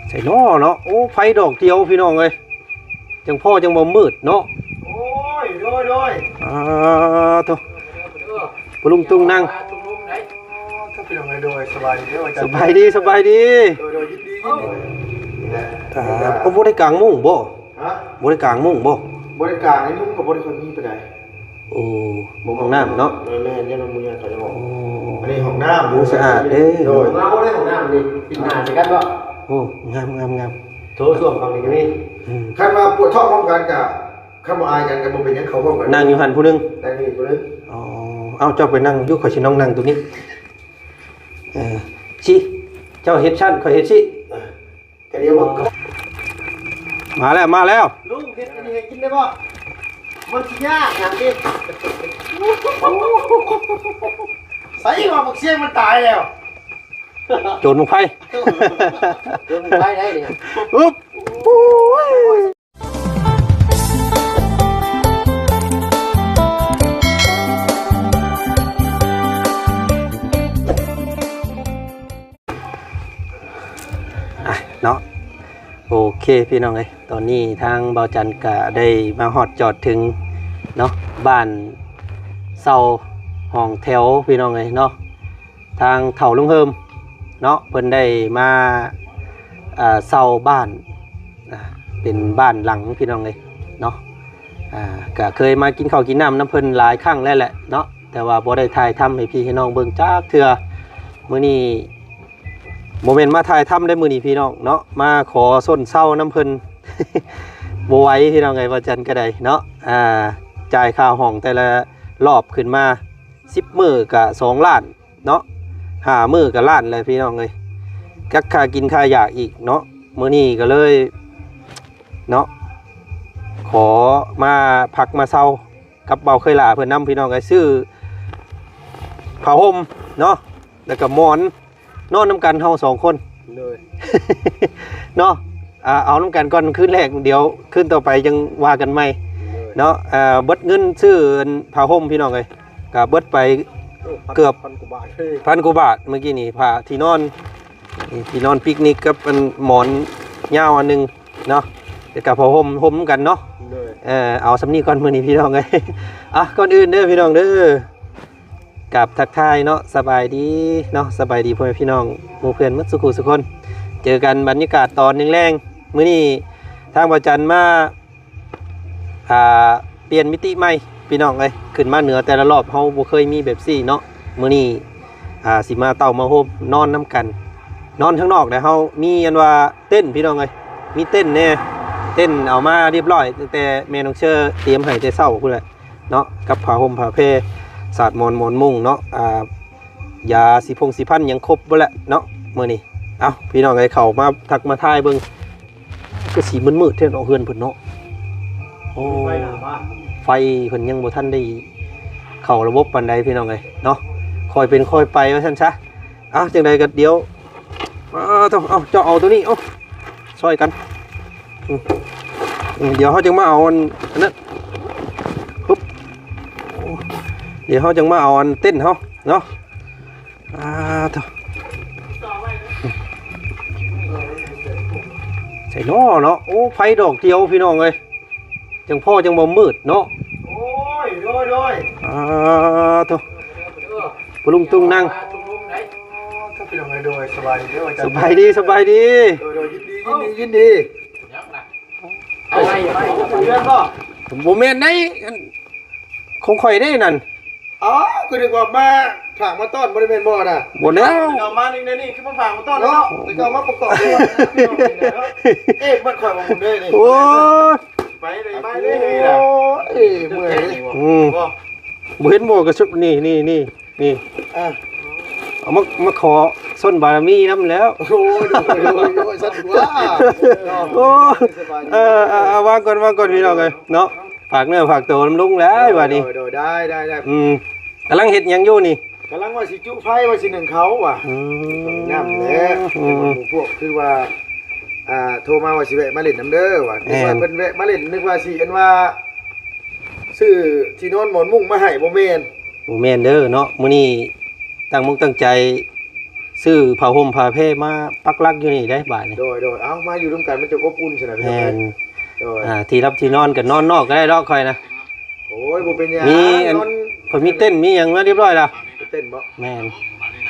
ໃສ່ເນາະເນາະ. ໂອ້ ໄຟດອກດຽວພີ່ນ້ອງເອີຍ ຈັ່ງພໍຈັ່ງບໍ່ມືດເນາະ. ໂອ້ຍ ໂດຍ ໂດຍ ອ່າ ໂທ້ ພໍ່ລຸງຕຸງນັ່ງ ໂດຍ ໂດຍ ສະບາຍດີເດີອາຈານ ສະບາຍດີ ສະບາຍດີ ໂດຍ ໂດຍ ຍິນດີ ຍິນດີ ອ່າ ບໍ່ໄດ້ກາງມຸ້ງບໍ່? ຮະ? ບໍ່ໄດ້ກາງມຸ້ງບໍ່? ບໍ່ໄດ້ກາງ ໃນມຸ້ງກໍບໍ່ໄດ້ຄ່ອຍມີປານໃດ. ໂອ້ ຫ້ອງນ້ຳເນາະ ແມ່ນໆ ຍັງບໍ່ມີຫຍັງເຂົາຈະບອກ ໂອ້ ອັນນີ້ຫ້ອງນ້ຳ ໂອ້ ສະອາດເດ້ ໂດຍ ມາບໍ່ໄດ້ຫ້ອງນ້ຳນີ້ ປິດໜ້າໃສ່ກັນເນາະ ໂອ້ ງາມໆໆ ໂຖສ້ວມຝັ່ງນີ້ກໍມີ ອືມ ຄັນວ່າປວດທ້ອງພ້ອມກັນກໍ ຄັນບໍ່ອາຍກັນກໍບໍ່ເປັນຫຍັງ ເຂົ້າພ້ອມກັນ ນັ່ງຢູ່ຫັ້ນຜູ້ໜຶ່ງ ນັ່ງຢູ່ນີ້ຜູ້ໜຶ່ງ ອໍ ເອົາ ເຈົ້າໄປນັ່ງຢູ່ ຂ້ອຍຊິລອງນັ່ງຕົງນີ້ ເອີ ຊິ ເຈົ້າເຮັດຊັ້ນ ຂ້ອຍເຮັດຊິ ກະດຽວ ມາແລ້ວ ມາແລ້ວ ລຸງ ເຮັດອັນນີ້ໃຫ້ກິນໄດ້ບໍ່? ມັນຊິຍາກຫຍັງຕິ ໃສ່ວ່າບັກຊຽງມັນຕາຍແລ້ວ ໂຈນບັ້ງໄຟ ໂຈນບັ້ງໄຟໄດ້ນີ້ ອຶບ ໂອ້ຍ. ອ່ະເນາະ ໂອເຄພີ່ນ້ອງເອີຍ ຕອນນີ້ທາງບ່າວຈັນກະໄດ້ມາຮອດຈອດເຖິງເນາະ ບ້ານເຊົ່າຫ້ອງແຖວພີ່ນ້ອງເອີຍເນາະ. ທາງເຖົ້າລຸງເຮີມເນາະ ເພິ່ນໄດ້ມາ ເອີ ເຊົ່າບ້ານ ອ່າ ເປັນບ້ານຫຼັງພີ່ນ້ອງເອີຍເນາະ ອ່າ ກະເຄີຍມາກິນເຂົ້າກິນນ້ຳນຳເພິ່ນຫຼາຍຄັ້ງແລ້ວແຫຼະເນາະ ແຕ່ວ່າບໍ່ໄດ້ຖ່າຍທຳໃຫ້ພີ່ໃຫ້ນ້ອງເບິ່ງຈັກເທື່ອ. ມື້ນີ້ບໍ່ແມ່ນມາຖ່າຍທຳໄດ້ມື້ນີ້ພີ່ນ້ອງເນາະ ມາຂໍຊົນເຊົານຳເພິ່ນ ບໍ່ໄຫວພີ່ນ້ອງເອີຍ ວ່າຈັ່ງໃດກໍໄດ້ເນາະ ອ່າ ຈ່າຍຄ່າຫ້ອງແຕ່ລະລອບຂຶ້ນມາ ສິບມື້ກະສອງລ້ານ ເນາະ ຫ້າມື້ກໍລ້ານແລ້ວພີ່ນ້ອງເອີຍ ຈັກຄ່າກິນຄ່າຢາກອີກເນາະ. ມື້ນີ້ກໍເລີຍເນາະ ຂໍມາພັກມາເຊົາກັບບ່າວເຄີຍຫຼ້າເພິ່ນນຳພີ່ນ້ອງເອີຍ ຊື້ຜ້າຫົ່ມເນາະ ແລ້ວກໍໝອນ ນອນນຳກັນເຮົາສອງຄົນ ໂດຍ ເນາະ ອ່າ ເອົານຳກັນກ່ອນຄືນແລກ ດຽວຄືນຕໍ່ໄປຈັ່ງວ່າກັນໃໝ່ ໂດຍ ເນາະ. ເບິດເງິນຊື້ອັນຜ້າຫົ່ມພີ່ນ້ອງເອີຍ ກະເບິດໄປ ໂອ້ ເກືອບ ພັນກວ່າບາດ ພັນກວ່າບາດ ມື້ກີ້ນີ້ ຜ້າທີ່ນອນ ນີ້ທີ່ນອນປິກນິກກັບອັນໝອນຍາວອັນໜຶ່ງເນາະ ແລ້ວກະຜ້າຫົ່ມຫົ່ມກັນເນາະ ໂດຍ ເອີ ເອົາສ່ຳນີ້ກ່ອນມື້ນີ້ພີ່ນ້ອງເອີຍ. ອ່ະ ກ່ອນອື່ນເດີພີ່ນ້ອງເດີ ກາບທັກທາຍເນາະ ສະບາຍດີເນາະ ສະບາຍດີພໍ່ແມ່ພີ່ນ້ອງໝູ່ເພື່ອນໝົດສູ່ຜູ້ສູ່ຄົນ ເຈີກັນບັນຍາກາດຕອນແລງໆ ມື້ນີ້ທາງບ່າວຈັນມາ ອ່າ ປ່ຽນມິຕິໃໝ່ພີ່ນ້ອງເອີຍ ຂຶ້ນມາເໜືອແຕ່ລະລອບເຮົາບໍ່ເຄີຍມີແບບຊີ້ເນາະ. ມື້ນີ້ ອ່າ ຊິມາເຕົ້າມາໂຮມນອນນຳກັນ ນອນທາງນອກແດ່ ເຮົາມີອັນວ່າເຕັນພີ່ນ້ອງເອີຍ ມີເຕັນແດ່ ເຕັນເອົາມາຮຽບຮ້ອຍ ຕັ້ງແຕ່ແມ່ນ້ອງເຊີຕຽມໃຫ້ແຕ່ເຊົ້າພຸ້ນແຫຼະເນາະ ກັບຜ້າຫົ່ມຜ້າແພ ສາດໝອນ ໝອນມຸ້ງເນາະ ອ່າ ຢາສີພົງສີພັນຫຍັງຄົບເບິດແຫຼະເນາະ ມື້ນີ້. ເອົ້າ ພີ່ນ້ອງເອີຍ ເຂົ້າມາທັກມາທາຍເບິ່ງ ຄືສີມືດໆແທ້ເນາະ ເຮືອນເພິ່ນເນາະ. ໂອ້ ໄຟເພິ່ນຍັງບໍ່ທັນໄດ້ເຂົ້າລະບົບປານໃດພີ່ນ້ອງເອີຍເນາະ ຄ່ອຍເປັນຄ່ອຍໄປວ່າຊັ້ນຊະ. ເອົ້າ ຈັ່ງໃດກໍດຽວ ເອົາ ເອົາ ເຈົ້າເອົາໂຕນີ້ ເອົາ ຊ່ອຍກັນ ອືມ ດຽວເຮົາຈຶ່ງມາເອົາອັນ ອັນນັ້ນ ປຶບ ດຽວເຮົາຈຶ່ງມາເອົາອັນເຕັນເຮົາເນາະ. ອ່າ ໂທ້ ໃສ່ເນາະເນາະ. ໂອ້ ໄຟດອກດຽວພີ່ນ້ອງເອີຍ ຈັ່ງພໍຈັ່ງບໍ່ມືດເນາະ. ໂອ້ຍ ໂດຍ ໂດຍ ອ່າ ໂທ້ ພໍ່ລຸງຕຸງນັ່ງ ພີ່ນ້ອງເອີຍ ໂດຍ ສະບາຍດີເດີ ສະບາຍດີ ສະບາຍດີ ໂດຍ ໂດຍ ຍິນດີ ຍິນດີ ຍິນດີ. ເອົາໄວ້ ເອົາໄວ້ ເຮືອນບໍ່? ບໍ່ແມ່ນໃດ ອັນ ຂອງຂ້ອຍເດ້ນັ້ນ. ອໍ ກໍນຶກວ່າມາຝາກມາຕ້ອນ ບໍ່ໄດ້ແມ່ນບໍ່ນະ? ບໍ່ແລ້ວ ເອົາມານີ້ ນີ້ຄືມາຝາກມາຕ້ອນເນາະ ເນາະ ແຕ່ກໍເອົາມາປະກອບດ້ວຍເນາະ. ເອະ ມັນຂ້ອຍວ່າບຸນເດ້ນີ້. ໂອ້ຍ ໄປເລີຍ ໄປເລີຍ ໂອ້ຍ ເມື່ອຍເດ້. ອືມ ບໍ່ ບໍ່ເຫັນບໍ່ ກະຊຸດນີ້ ນີ້ ນີ້ ນີ້ ອ່າ ເອົາມາ ມາຂໍຊົນບາລະມີນຳແລ້ວ. ໂອ້ຍ ໂອ້ຍ ໂອ້ຍ ຊັ້ນວ່າ ໂອ້ຍ ສະບາຍດີ ເອີ ເອີ ເອີ ວາງກ່ອນ ວາງກ່ອນ ພີ່ນ້ອງເອີຍເນາະ. ຝາກເນື້ອຝາກໂຕນຳລຸງແຫຼະ ໂດຍ ບາດນີ້ ໂດຍ ໂດຍ ໄດ້ ໄດ້ ໄດ້ ອືມ ກຳລັງເຮັດຫຍັງຢູ່ນີ້? ກຳລັງວ່າຊິຈຸໄຟ ວ່າຊິໜຶ້ງເຂົ້າວ່າ ອືມ ນ້ຳແຫຼະ ອືມ ເຫັນວ່າໝູ່ພວກຄືວ່າ ອ່າ ໂທມາວ່າຊິແວະມາຫຼິ້ນນຳເດີວ່າ ແມ່ນ ນຶກວ່າເພິ່ນແວະມາຫຼິ້ນ ນຶກວ່າຊິອັນວ່າ ຊື້ທີ່ນອນໝອນມຸ້ງມາໃຫ້ ບໍ່ແມ່ນ ບໍ່ແມ່ນເດີເນາະ. ມື້ນີ້ຕັ້ງອົກຕັ້ງໃຈ ຊື້ຜ້າຫົ່ມຜ້າແພມາປັກຫຼັກຢູ່ນີ້ໄດ໋ບາດນີ້. ໂດຍ ໂດຍ ເອົາ ມາຢູ່ນຳກັນມັນຈະອົບອຸ່ນຊັ້ນນະພີ່ນ້ອງເອີຍ. ແມ່ນ. ໂດຍ ອ່າ ທີ່ຮັບທີ່ນອນກໍນອນນອກກໍໄດ້ດອກຂ້ອຍນະ. ໂອ້ຍ ບໍ່ເປັນຫຍັງ ມີອັນ ນອນ ຂ້ອຍມີເຕັນມີຫຍັງມາຮຽບຮ້ອຍແລ້ວ. ເຕັນບໍ່? ແມ່ນ.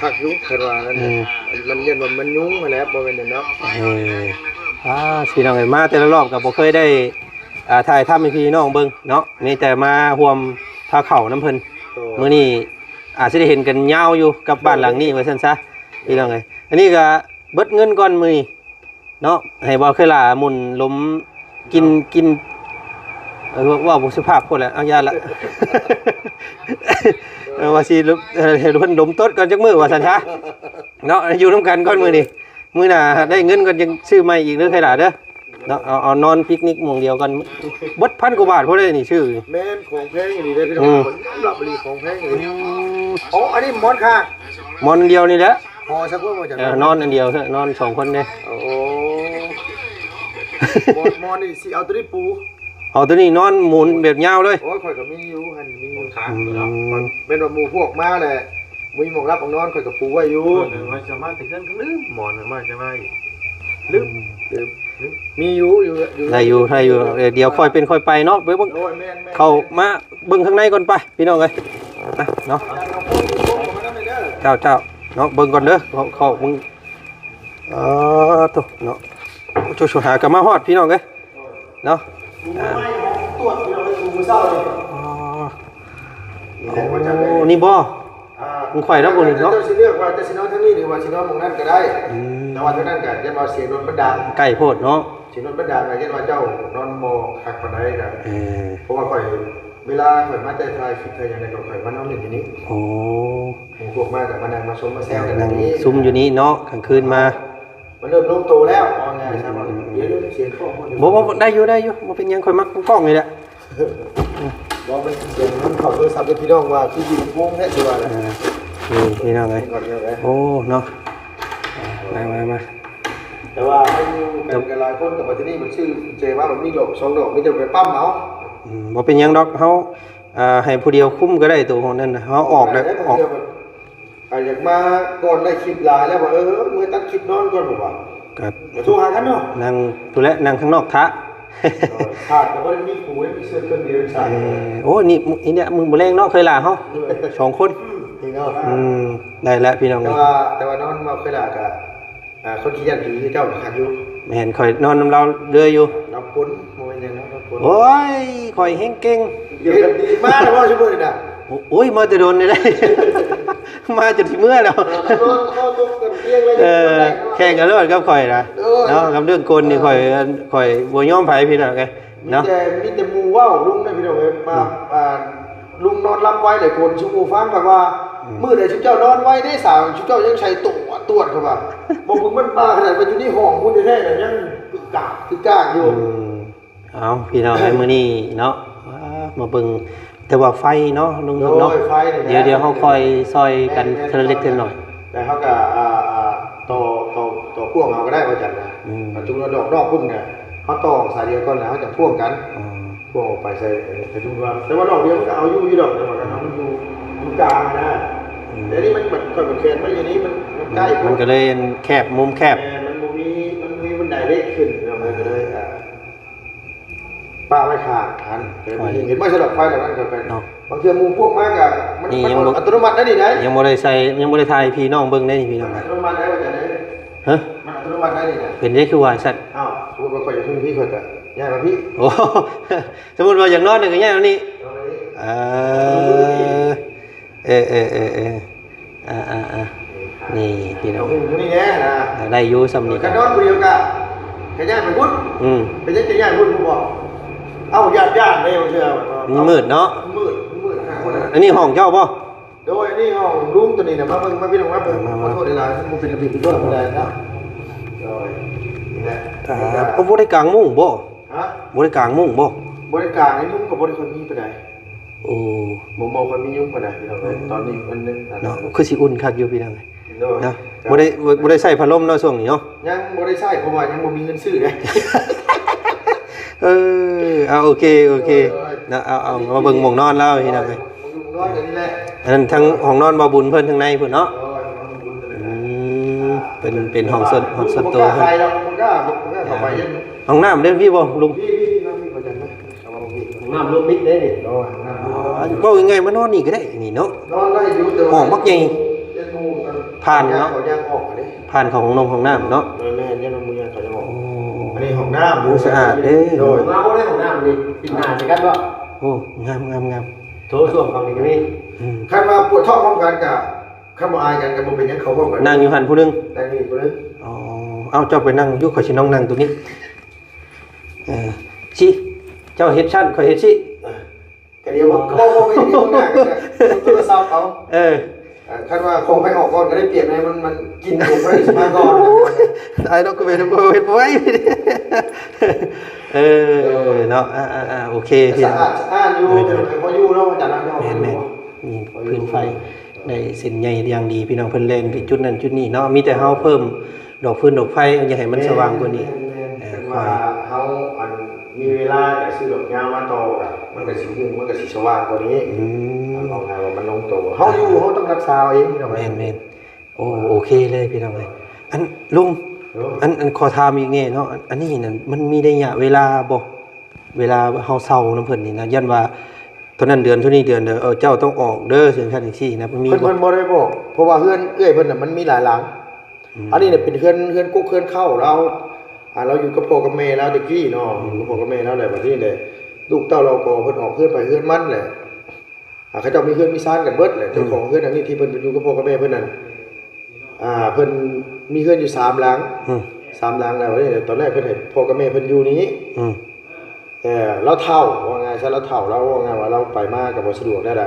ຄັກຢູ່ ຄັນວ່ານັ້ນ ເອີ ມັນຢ້ານວ່າມັນຍຸງຫັ້ນແຫຼະ ບໍ່ແມ່ນຫຍັງດອກ. ເອີ ອ່າ ພີ່ນ້ອງເອີຍ ມາແຕ່ລະລອບກໍບໍ່ເຄີຍໄດ້ ອ່າ ຖ່າຍທຳໃຫ້ພີ່ນ້ອງເບິ່ງເນາະ ມີແຕ່ມາຮ່ວມພາເຂົ້ານຳເພິ່ນ. ໂດຍ ມື້ນີ້ອາດຊິໄດ້ເຫັນກັນຍາວຢູ່ກັບບ້ານຫຼັງນີ້ວ່າຊັ້ນຊະ ພີ່ນ້ອງເອີຍ. ອັນນີ້ກໍເບິດເງິນກ່ອນມື້ນີ້ ເນາະ ໃຫ້ບ່າວເຄີຍຫຼ້າໝຸ່ນລົມກິນ ເນາະ ກິນ ເອີ ເວົ້າ ເວົ້າບໍ່ສຸພາບໂພດແຫຼະ ເອົາຢ່າລະ ເອີ ວ່າຊິ ເອີ ໃຫ້ເພິ່ນລົມຕົດກ່ອນຈັກມື້ວ່າຊັ້ນຊະເນາະ. ຢູ່ນຳກັນກ່ອນມື້ນີ້ ມື້ໜ້າໄດ້ເງິນກ່ອນຈັ່ງຊື້ໃໝ່ອີກເດີເຄີຍຫຼ້າເດີເນາະ. ເອົາ ເອົານອນປິກນິກໝ່ອງດຽວກ່ອນ ເບິດພັນກວ່າບາດພຸ້ນເດ້ນີ້ຊື້. ແມ່ນ ຂອງແພງອີ່ຫຼີເດ້ພີ່ນ້ອງ ອືມ ຍອມຮັບອີ່ຫຼີ ຂອງແພງອີ່ຫຼີ. ອືມ ໂອ້ ອັນນີ້ໝອນຂ້າງ ໝອນດຽວນີ້ແຫຼະ ພໍສັກຄົນບໍ່ຈັກ ເອີ ນອນອັນດຽວເຖາະ ນອນສອງຄົນເດ້. ໂອ້ ໝອນ ໝອນນີ້ຊິເອົາຕົວນີ້ປູ ເອົາຕົວນີ້ນອນໝູນແບບຍາວເລີຍ. ໂອ້ຍ ຂ້ອຍກໍມີຢູ່ ຫັ້ນມີຢູ່ ອືມ ແມ່ນວ່າໝູ່ພວກມາແຫຼະ ບໍ່ມີໝ່ອງຫຼັບໝ່ອງນອນ ຂ້ອຍກໍປູໄວ້ຢູ່. ເອີ ວ່າຈະມາແຕ່ເຮືອນກໍລືມ ໝອນມາຈະມາອີກ ລືມ ລືມ ລືມ ມີຢູ່ ຢູ່ ຢູ່ ໄດ້ຢູ່ ໄດ້ຢູ່. ເອີ ດຽວຄ່ອຍເປັນຄ່ອຍໄປເນາະ ໄປເບິ່ງ ໂອ້ຍ ແມ່ນໆໆ ເຂົ້າມາເບິ່ງຂ້າງໃນກ່ອນໄປ ພີ່ນ້ອງເອີຍ ນະເນາະ. ເຈົ້າ ເຈົ້າເນາະ ເບິ່ງກ່ອນເດີ ເຂົ້າ ເຂົ້າເບິ່ງ. ເອີ ໂທ້ເນາະ ໂອ້ ໂຊ ໂຊ ຫາກໍມາຮອດ ພີ່ນ້ອງເອີຍ ເນາະ. ອ່າ ອໍ ນີ້ບໍ່ ຂອງຂ້ອຍແລ້ວບໍ່ນີ້ເນາະ. ເຈົ້າຊິເລືອກວ່າຈະຊິນອນທາງນີ້ ຫຼືວ່າຊິນອນໝ່ອງນັ້ນກໍໄດ້ ອືມ ແຕ່ວ່າທາງນັ້ນກໍຢ້ານວ່າສຽງລົດມັນດັງ ໃກ້ໂພດເນາະ ສຽງລົດມັນດັງ ກໍຢ້ານວ່າເຈົ້ານອນບໍ່ຄັກປານໃດກໍ ເອີ ເພາະວ່າຂ້ອຍ ເວລາຂ້ອຍມາແຕ່ຖ່າຍຄລິບຖ່າຍຫຍັງໃດກໍຂ້ອຍມານອນຫຼິ້ນຢູ່ນີ້. ໂອ້ ໝູ່ພວກມາກໍມານັ່ງມາຊົມມາແຊວກັນ ນັ່ງຊຸມຢູ່ນີ້ເນາະ ກາງຄືນມາ ມັນເລີ່ມລົງໂຕແລ້ວ ເອົາງ່າຍຊະ. ອືມ ດຽວ ດຽວສຽງກ້ອງ ບໍ່ ບໍ່ ໄດ້ຢູ່ ໄດ້ຢູ່ ບໍ່ເປັນຫຍັງ ຂ້ອຍມັກກ້ອງນີ້ແຫຼະ. ບໍ່ ມັນສຽງມັນເຂົ້າໂທລະສັບເດ້ພີ່ນ້ອງ ວ່າຄືຢູ່ລົຳໂພງແທ້ຊິວ່ານະ. ອ່າ ນີ້ພີ່ນ້ອງເອີຍ ໂອ້ເນາະ ອ່າ ມາ ມາ ມາ ແຕ່ວ່າມັນຢູ່ກັນຫຼາຍຄົນ ກັບວ່າທີ່ນີ້ມັນຊື້ເຈມາ ມັນມີດອກສອງດອກ ມີແຕ່ໄປປ້ຳເອົາ. ອືມ ບໍ່ເປັນຫຍັງດອກ ເຮົາ ອ່າ ໃຫ້ຜູ້ດຽວຄຸມກໍໄດ້ ໂຕຂອງນັ້ນນະ ເຮົາອອກແລ້ວ ໄດ້ ອອກ ບາງເທື່ອມັນ ອ່າ ຢາກມາກ່ອນໄດ້ຄລິບຫຼາຍແລ້ວວ່າ ເອີ ເມືອຕັດຄລິບນອນກ່ອນບໍ່ວ່າ ກໍໂທຫາກັນເນາະ ນັ່ງພຸ້ນແຫຼະ ນັ່ງຂ້າງນອກຖ້າ. ເອີ ຖ້າກໍບໍ່ໄດ້ມີຜູ້ ໄດ້ມີເສື້ອເຄິ່ງດຽວ ເອີ ໂອ້ ນີ້ ນີ້ແຫຼະ ມື້ ມື້ແລງເນາະ ເຄີຍຫຼ້າເຮົາ ເອີ ສອງຄົນ ອືມ ນີ້ເນາະ ອືມ ໄດ້ແລ້ວພີ່ນ້ອງ. ແຕ່ວ່າ ແຕ່ວ່ານອນເວົ້າເຄີຍຫຼ້າກໍ ອ່າ ຄົນຂີ້ຢ້ານຜີຄືເຈົ້າກໍຄັກຢູ່. ແມ່ນ ຂ້ອຍນອນນຳລາວເລື້ອຍຢູ່ ລາວກົນ ບໍ່ແມ່ນຫຍັງເນາະ ລາວກົນ. ໂອ້ຍ ຂ້ອຍແຮງເກັ່ງ ດຽວກັນດີ ມາແລ້ວບໍ່ຊຸມື້ນີ້ນະ? ໂອ້ຍ ມາແຕ່ດົນນີ້ແຫຼະ ມາຈົນຊິເມືອແລ້ວ. ເອີ ນອນເຂົ້າຕົກກັນຕຽງເລີຍ. ເອີ ແຂ່ງກັນໂລດກັບຂ້ອຍນະ ໂດຍ ເນາະ ກັບເລື່ອງກົນນີ້ ເອີ ຂ້ອຍ ຂ້ອຍບໍ່ຍອມໃຜພີ່ນ້ອງເອີຍ ມີ ເນາະ ແຕ່ ມີແຕ່ໝູ່ເວົ້າລຸງເດ້ພີ່ນ້ອງເອີຍ ວ່າ ອືມ ອ່າ ລຸງນອນຫຼັບໄວເລີຍ ຄົນຊຸໝູ່ຟັງ ເພິ່ນວ່າ ອືມ ມື້ໃດຊຸເຈົ້ານອນໄວເດ້ສາວ ຊຸເຈົ້າຍັງໃສ່ໂຕຕວດ ເພິ່ນວ່າ ບໍ່ບຸນມັນມາຂະໜາດວ່າຢູ່ໃນຫ້ອງພຸ້ນແທ້ໆ ຍັງກຶກກາກກຶກກາກຢູ່. ອືມ ເອົາ ພີ່ນ້ອງເອີຍ ມື້ນີ້ເນາະ ອ່າ ມາເບິ່ງ ແຕ່ວ່າໄຟເນາະ ລຸງເນາະ ໂດຍ ໄຟນີ້ແຫຼະ ດຽວ ດຽວເຮົາຄ່ອຍຊ່ອຍກັນ ແມ່ນໆ ເທື່ອເລັກເທື່ອໜ້ອຍ ແຕ່ເຮົາກໍ ອ່າ ອ່າ ຕໍ່ ຕໍ່ ຕໍ່ພວງເອົາກໍໄດ້ວ່າຈັ່ງນະ. ອືມ ຄັນສົມມຸດວ່າດອກນອກພຸ້ນກະ ເຮົາຕໍ່ສາຍດຽວກ່ອນ ແລ້ວເຮົາຈະພວງກັນ ອໍ ພວງອອກໄປໃສ່ ເອີ ໃສ່ທຸງວ່າ ແຕ່ວ່າດອກດຽວມັນກໍເອົາຢູ່ຢູ່ດອກ ແຕ່ວ່າຄັນເຮົາມັນຢູ່ ຢູ່ກາງນະ. ອືມ ແຕ່ນີ້ມັນ ມັນ ຂ້ອຍມັນແຂນໄວ້ຢູ່ນີ້ ມັນ ມັນໃກ້ ມັນກໍເລີຍແຄບ ມຸມແຄບ ແມ່ນ ມັນບໍ່ມີ ມັນບໍ່ມີບັນໄດເຫຼັກຂຶ້ນ ເນາະ ມັນກໍເລີຍ ອ່າ ປະໄວ້ຂ້າງຫັ້ນ ເຫັນບໍ່ ສຳລັບໄຟແບບນັ້ນກໍແມ່ນເນາະ. ບາງເທື່ອໝູ່ພວກມາກໍ ມັນ ນີ້ຍັງບໍ່ ອັດຕະໂນມັດໄດ້ນີ້ໄດ໋ ຍັງບໍ່ໄດ້ໃສ່ ຍັງບໍ່ໄດ້ຖ່າຍໃຫ້ພີ່ນ້ອງເບິ່ງໄດ໋ນີ້ ພີ່ນ້ອງ ອັດຕະໂນມັດໄດ້ວ່າຈັ່ງໃດ? ຮະ? ມັນອັດຕະໂນມັດໄດ້ນີ້ນະ. ເປັນໄດ໋ຄືວ່າຊັ້ນ? ອ້າວ ສົມມຸດວ່າຂ້ອຍຢາກນອນພີ້ ຂ້ອຍກໍຍ້າຍມາພີ້. ໂອ້ ສົມມຸດວ່າຢາກນອນນີ້ກໍຍ້າຍມານີ້. ເອີ ເອີ ເອີ ເອີ ເອີ ອ່າໆໆ ນີ້ພີ່ນ້ອງ ນີ້ແຫຼະນະ ໄດ້ຢູ່ຊ່ຳນີ້ ຄັນນອນຜູ້ດຽວກະ ກະຍ້າຍໄປພຸ້ນ. ອືມ ເປັນຫຍັງຈະຍ້າຍພຸ້ນບໍ່? ເອົ້າ ຢ້ານໆເດ້ ບາງເທື່ອມັນມືດເນາະ ມືດ ມັນມືດ. ອັນນີ້ຫ້ອງເຈົ້າບໍ່? ໂດຍ ອັນນີ້ຫ້ອງລຸງ ໂຕນີ້ນະ ມາເບິ່ງ ມາພີ່ນ້ອງ ມາເບິ່ງ ມາ ມາ ຂໍໂທດຫຼາຍໆ ບໍ່ເປັນລະບຽບຮຽບຮ້ອຍປານໃດເນາະ. ໂດຍ ນີ້ແຫຼະ ອ່າ ບໍ່ໄດ້ກາງມຸ້ງບໍ່? ຮະ? ບໍ່ໄດ້ກາງມຸ້ງບໍ່? ບໍ່ໄດ້ກາງ ໃນມຸ້ງກໍບໍ່ໄດ້ຄ່ອຍມີປານໃດ. ໂອ້ ບໍ່ ບໍ່ຄ່ອຍມີຍຸງປານໃດພີ່ນ້ອງເອີຍ ອືມ ຕອນນີ້ມັນ ເນາະ ຄືຊິອຸ່ນຄັກຢູ່ພີ່ນ້ອງເອີຍ ໂດຍ ເນາະ ບໍ່ໄດ້ ບໍ່ ບໍ່ໄດ້ໃຊ້ພັດລົມເນາະຊ່ວງນີ້ເນາະ ຍັງບໍ່ໄດ້ໃຊ້ ເພາະວ່າຍັງບໍ່ມີເງິນຊື້ເດ້. ເອີ ເອົາ ໂອເຄ ໂອເຄ ໂດຍ ເນາະ ເອົາ ເອົາ ມາເບິ່ງໝ່ອງນອນລາວພີ່ນ້ອງເອີຍ ໂດຍ ໝ່ອງຢູ່ໝ່ອງນອນກັນນີ້ແຫຼະ ອັນນັ້ນທາງຫ້ອງນອນບ່າວບຸນເພິ່ນທາງໃນພຸ້ນເນາະ ໂດຍ ຫ້ອງນອນບ່າວບຸນເພິ່ນ ອືມ ເປັນ ເປັນຫ້ອງສ່ວນ ຫ້ອງສ່ວນຕົວ ບໍ່ກ້າໃສ່ດອກ ບໍ່ກ້າ ບໍ່ກ້າເຂົ້າໄປເຮັດ. ຫ້ອງນ້ຳເດ້ ມີບໍ່ລຸງ? ມີ ມີ ມີ ມີ ມີ ເຂົ້າໄປເບິ່ງ. ຫ້ອງນ້ຳລວມມິດເດ້ນີ້. ໂອ້ ຫ້ອງນ້ຳ ອໍ ເວົ້າງ່າຍໆ ມານອນນີ້ກໍໄດ້ນີ້ເນາະ. ນອນໄດ້ຢູ່ ແຕ່ວ່າຫ້ອງບັກໃຫຍ່ ຢ້ານໝູ່ ຜ່ານເນາະ ຢ້ານເຂົາຍ່າງອອກເດ້. ຜ່ານເຂົ້າຫ້ອງນ້ຳ ຫ້ອງນ້ຳເນາະ. ແມ່ນໆ ຢ້ານໝູ່ຍ່າງເຂົາຍ່າງອອກ. ໂອ້ ອັນນີ້ຫ້ອງນ້ຳ ໂອ້ ສະອາດເດ້. ໂດຍ ມາບໍ່ໄດ້ຫ້ອງນ້ຳນີ້ ປິດໜ້າໃສ່ກັນບໍ່? ໂອ້ ງາມໆໆ. ໂຖສ້ວມເຂົານີ້ກໍມີ. ອືມ ຄັນວ່າປວດທ້ອງພ້ອມກັນກໍ ຄັນບໍ່ອາຍກັນກໍບໍ່ເປັນຫຍັງ ເຂົ້າຮ່ວມກັນ ນັ່ງຢູ່ຫັ້ນຜູ້ໜຶ່ງ ນັ່ງຢູ່ນີ້ຜູ້ໜຶ່ງ. ອໍ ເອົ້າ ເຈົ້າໄປນັ່ງຢູ່ ຂ້ອຍຊິລອງນັ່ງຕົວນີ້. ເອີ ຊິ ເຈົ້າເຮັດຊັ້ນ ຂ້ອຍເຮັດຊິ. ເອີ ກໍດຽວ ເອີ ບໍ່ ບໍ່ ບໍ່ ບໍ່ ບໍ່ ໂທລະສັບເອົາ. ເອີ ເອີ ຄັນວ່າຂອງໃຜອອກກ່ອນກໍໄດ້ປຽບໃນ ມັນ ມັນກິນຂອງໃຜຊິມາກ່ອນ. ອ້າຍນ້ອງກໍເປັນ ເຮັດບໍ່ໄຫວ. ເອີ ເນາະ ອ່າໆໆ ໂອເຄ ສະອາດ ສະອາດຢູ່ ເອີ ແຕ່ວ່າພໍຢູ່ເນາະ ອາຈານເນາະ. ແມ່ນໆ ນີ້ ພໍຢູ່ ພື້ນໄຟ ໄດ້ເສັ້ນໃຍຢ່າງດີ ພີ່ນ້ອງ ເພິ່ນແລ່ນໄປຈຸດນັ້ນຈຸດນີ້ເນາະ. ມີແຕ່ເຮົາເພີ່ມດອກຟືນດອກໄຟ ຢາກໃຫ້ມັນສະຫວ່າງກວ່ານີ້. ແມ່ນໆ ເອີ ເພາະວ່າເຮົາ ອັນ ມີເວລາກໍຊື້ດອກຍາງມາຕໍ່ ກໍມັນກໍຊິຮຸ່ງ ມັນກໍຊິສະຫວ່າງກວ່ານີ້. ອືມ ເວົ້າງ່າຍວ່າມັນລົງໂຕ ເຮົາຢູ່ ເຮົາຕ້ອງລັກສາເອົາເອງ ພີ່ນ້ອງ. ແມ່ນໆ ໂອ້ ໂອເຄເລີຍ ພີ່ນ້ອງເອີຍ. ອັນ ລຸງ ເອີ ອັນ ອັນ ຂໍຖາມອີກແດ່ເນາະ ອັນ ອັນນີ້ນັ້ນ ມັນມີໄລຍະເວລາບໍ່? ເວລາເຮົາເຊົ່ານຳເພິ່ນນີ້ນະ ຢ້ານວ່າ ເທົ່ານັ້ນເດືອນ ເທົ່ານີ້ເດືອນ ເອີ ເຈົ້າຕ້ອງອອກເດີ ຈັ່ງຊັ້ນຈັ່ງຊີ້ນະ ມັນມີ ເພິ່ນ ບໍ່? ເພິ່ນບໍ່ໄດ້ບອກ ເພາະວ່າເຮືອນເອື້ອຍເພິ່ນນະ ມັນມີຫຼາຍຫຼັງ. ອືມ ອັນນີ້ນະເປັນເຮືອນ ເຮືອນກົກເຮືອນເຄົ້າລາວ. ອ່າ ລາວຢູ່ກັບພໍ່ກັບແມ່ລາວແຕ່ກີ້ເນາະ. ອືມ ຢູ່ກັບພໍ່ກັບແມ່ລາວແຫຼະ. ບັດນີ້ແຫຼະ ລູກເຕົ້າລາວກໍເພິ່ນອອກເຮືອນໃຜເຮືອນມັນແຫຼະ. ອ່າ ເຂົາເຈົ້າມີເຮືອນມີຊານກັນເບິດແຫຼະ. ອືມ ເຈົ້າຂອງເຮືອນຫຼັງນີ້ທີ່ເພິ່ນໄປຢູ່ກັບພໍ່ກັບແມ່ເພິ່ນນັ້ນ ອ່າ ເພິ່ນມີເຮືອນຢູ່ສາມຫຼັງ. ອືມ ສາມຫຼັງແລ້ວ ຕອນແລກເພິ່ນໃຫ້ພໍ່ກັບແມ່ເພິ່ນຢູ່ນີ້. ອືມ ແຕ່ລາວເຖົ້າ ວ່າງ່າຍຊະ ລາວເຖົ້າ ລາວ ວ່າງ່າຍວ່າລາວໄປມາກໍບໍ່ສະດວກແລ້ວລະ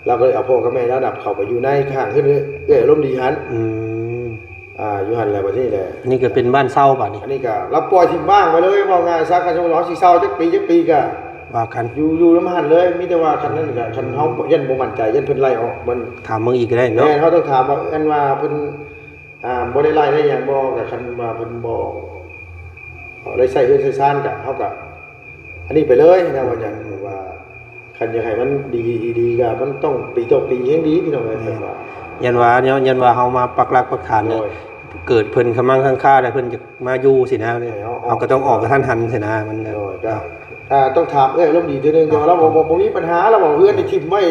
ລາວກໍເລີຍເອົາພໍ່ກັບແມ່ລາວນຳເຂົ້າໄປຢູ່ໃນຂ້າງເຮືອນເອື້ອຍອາລົມດີຫັ້ນ. ອືມ ອ່າ ຢູ່ຫັ້ນແຫຼະ. ບັດນີ້ແຫຼະ ອັນນີ້ກໍເປັນບ້ານເຊົ່າບັດນີ້ ອັນນີ້ກໍລາວປ່ອຍຖິ້ມວ່າງໄວ້ເລີຍ. ເວົ້າງ່າຍຊະ ຄັນສົມມຸດເຮົາຊິເຊົ່າຈັກປີຈັກປີກໍວ່າກັນ ຢູ່ ຢູ່ນຳຫັ້ນເລີຍ. ມີແຕ່ວ່າຄັນນັ້ນກໍ ຄັນເຮົາຢ້ານບໍ່ໝັ້ນໃຈ ຢ້ານເພິ່ນໄລ່ອອກ ມັນ ຖາມເບິ່ງອີກກໍໄດ້ເນາະ. ແມ່ນ ເຮົາຕ້ອງຖາມວ່າ ອັນວ່າເພິ່ນ ອ່າ ບໍ່ໄດ້ໄລ່ໄດ້ຫຍັງບໍ່ ກໍຄັນວ່າເພິ່ນບໍ່ໄດ້ໃຊ້ເຮືອນໃຊ້ຊານ ກໍເຮົາກໍ ອັນນີ້ໄປເລີຍນະ ວ່າຫຍັງ ວ່າຄັນຢາກໃຫ້ມັນດີ ດີ ດີ ກໍມັນຕ້ອງປີຕໍ່ປີແຮ່ງດີ ພີ່ນ້ອງເອີຍ. ແມ່ນ ເພິ່ນວ່າ ຢ້ານວ່າ ຢ້ານ ຢ້ານວ່າເຮົາມາປັກຫຼັກປັກຖານ ໂດຍ ເກີດເພິ່ນຂະມັງຄັງຄາ ແລ້ວເພິ່ນຈະມາຢູ່ຊີ້ນະ ໃຫ້ເຮົາອອກ ເຮົາກໍຕ້ອງອອກກະທັນຫັນຊີ້ນະ. ມັນ ໂດຍ ກໍ ອ່າ ຕ້ອງຖາມເອື້ອຍອາລົມດີເທື່ອໜຶ່ງ ແຕ່ວ່າລາວບໍ່ ບໍ່ ບໍ່ມີປັນຫາ ລາວວ່າເຮືອນນີ້ຖິ້ມໄວ້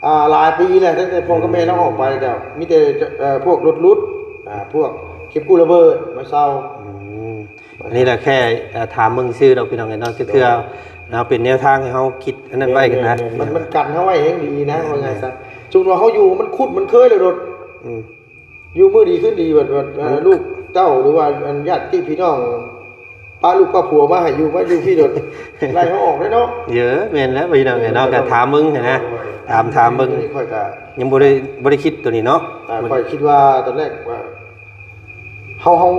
ອ່າ ຫຼາຍປີແລ້ວ ຕັ້ງແຕ່ພໍ່ກັບແມ່ລາວອອກໄປ ກໍມີແຕ່ ເອີ ພວກລົດຫຼຸດ ອ່າ ພວກເກັບກູ້ລະເບີດມາເຊົ່າ. ອືມ ອັນນີ້ລະແຄ່ ເອີ ຖາມເບິ່ງຊື່ດອກ ພີ່ນ້ອງເອີຍເນາະ. ເທື່ອ ເນາະ ເປັນແນວທາງໃຫ້ເຮົາຄິດອັນນັ້ນໄວ້ກັນນະ ມັນ ມັນກັນເຮົາໄວ້ແຮ່ງດີນະ. ແມ່ນ ວ່າງ່າຍຊະ ສົມມຸດວ່າເຮົາຢູ່ມັນຄຸດມັນເຄີຍແລ້ວໂດດ ອືມ ຢູ່ມື້ດີຄືນດີ ແບບ ແບບ ມັນ ລູກເຕົ້າ ຫຼືວ່າ ອັນ ຍາດຕິພີ່ນ້ອງ ປະລູກປະຜົວມາໃຫ້ຢູ່ ມາຢູ່ພີ້ໂດດ ໄລ່ເຮົາອອກເດ້ເນາະ. ເອີ ແມ່ນແລ້ວ ພີ່ນ້ອງເອີຍເນາະ. ກໍຖາມເບິ່ງຫັ້ນນະ ຖາມ ຖາມເບິ່ງ. ຂ້ອຍກໍຍັງບໍ່ໄດ້ ບໍ່ໄດ້ຄິດຕົວນີ້ເນາະ. ອ່າ ຂ້ອຍຄິດວ່າຕອນແລກວ່າ ເຮົາ ເຮົາ